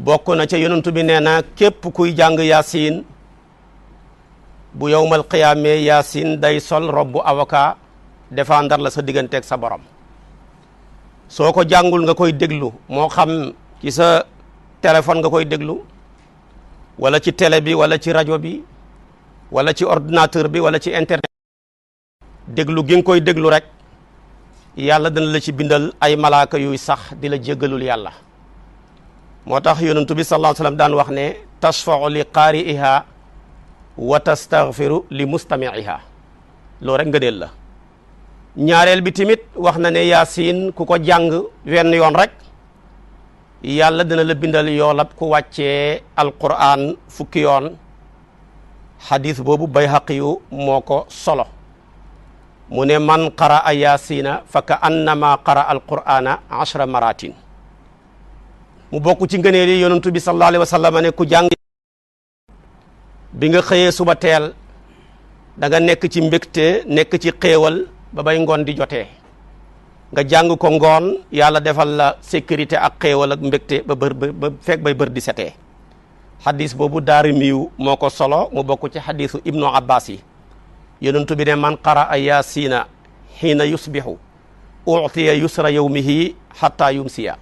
bokk na ca yonent bi nee na képp kuy jàng yaasin bu yowmal qiyaamee yaasin day sol robbu avocat défendre la sa digganteeg sa borom. soo ko jàngul nga koy déglu moo xam ci sa téléphone nga koy déglu wala ci télé bi wala ci rajo bi wala ci ordinateur bi wala ci internet, déglu gi nga koy déglu rek yàlla dana la ci bindal ay malaaka yuy sax di la jéggalul yàlla. moo tax yonent bi sallallahu alayhi wa sallam daan wax ne tashfa'u li qaari'iha wa tastaghfiru li mustami'iha, loolu rek ngëneel la. ñaareel bi tamit wax na ne yaasin ku ko jàng wenn yoon rek yàlla dina la bindal yoolab ku wàccee alquran fukki yoon. xadis boobu Bayhaqi yu moo ko solo mu ne man qara'a yaasina fa ka annama qara'a alqur'ana 10 maratin. mu bokk ci ngëneel yi yonentu bi sallallahu alayhi wa sallam ne ku jàng bi nga xëyee suba teel da nga nekk ci mbégte nekk ci xéewal ba bay ngoon di jotee nga jàng ko ngoon yàlla defal la sécurité ak xéewal ak mbégte ba fekk bay bër di setee. xadis boobu Daarimiyu moo ko solo mu bokk ci xadisu ibnu abbas yi yonentu bi ne man qara'a yaasina xiina yusbihu u'tiya yusra yawmihi hatta yumsiya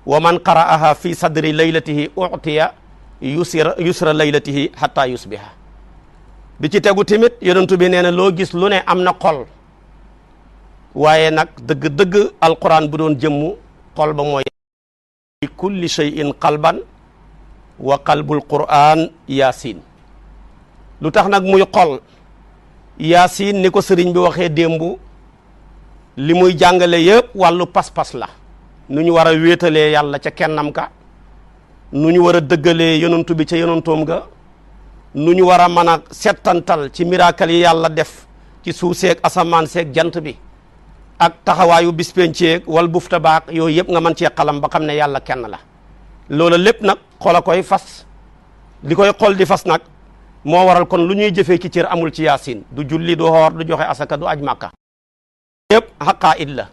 wa man qara'aha fi sadri laylatihi u'tiya yusra laylatihi hatta yusbiha. bi ci tegu tamit yonentu bi nee na loo gis lu ne am na xol waaye nag dëgg-dëgg alquran bu doon jëmmu xol ba mooy li kulli shay'in qalban wa qalbul quran yaasin. lu tax nag muy xol yaasin ni ko sëriñ bi waxee démb li muy jàngale yëpp wàllu pas-pas la, nu ñu war a wéetalee yàlla ca kennam ka, nu ñu war a dëggalee yonantu bi ca yonantoom ga, nu ñu war a mën a settantal ci miracle yi yàlla def ci suuf seeg asamaan seeg jant bi ak taxawaayu bis penceeg wal bufta baak yooyu yëpp nga mën cee xalam ba xam ne yàlla kenn la. loola lépp nag xol a koy fas, li koy xol di fas nag moo waral kon lu ñuy jëfee ci cër amul ci yaasin, du julli du xoor du joxe asaka du aj màkka, yëpp xaqaa'id la.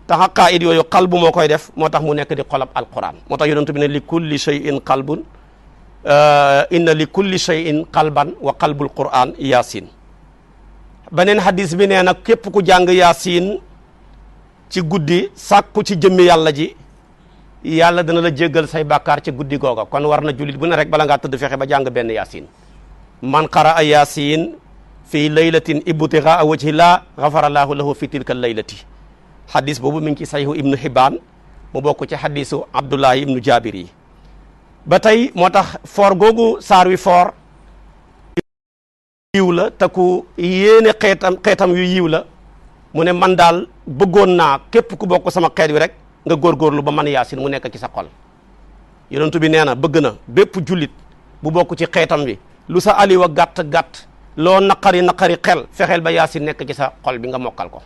te xaqaa'id yooyu qalbu moo koy def, moo tax mu nekk di xolab alquran. moo tax yonent bi ne li kulli shay'in qalbun inna li kulli shay'in qalban wa qalbul quran yaasin. beneen hadis bi nee nag képp ku jàng yaasin ci guddi sàkku ci jëmmi yàlla ji yàlla dana la jéggal say bàkkaar ci guddi googa. kon war na jullit bu ne rek bala ngaa tëdd fexe ba jàng benn yaasin. man qara'a yaasin fii laylatin ibtigaa'a wajhi llah ghafara llaahu lahu fi tilka laylati. hadis boobu mi ngi ci sahihu ibnu Hibbaan mu bokk ci hadisu Abdullahi ibnu Jaabir yi. ba tey moo tax foor googu saar wi foor yiw la te ku yéene xeetam yu yiw la. mu ne man daal bëggoon naa képp ku bokk sama xeet wi rek nga góorgóorlu ba man yaasin mu nekk ci sa xol. yonentu bi nee na bëgg na bépp jullit bu bokk ci xeetam wi lu sa aliwa gàtt-gàtt loo naqari xel fexeel ba yaasin nekk ci sa xol bi nga mokkal ko.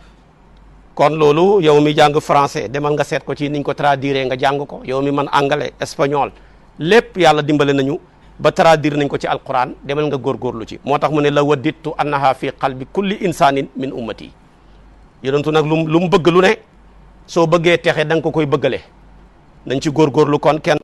kon loolu yow mi jàng français demal nga seet ko ci niñ ko traduire nga jàng ko. yow mi man anglais espagnol lépp yàlla dimbale nañu ba traduire nañ ko ci alquran, demal nga góorgóorlu ci. moo tax mu ne la waddittu annaha fi qalbi kulli insanin min ummati. yonentu nag lu mu bëgg lu ne soo bëggee texe da nga ko koy bëggale. nañ ci góorgóorlu kon kenn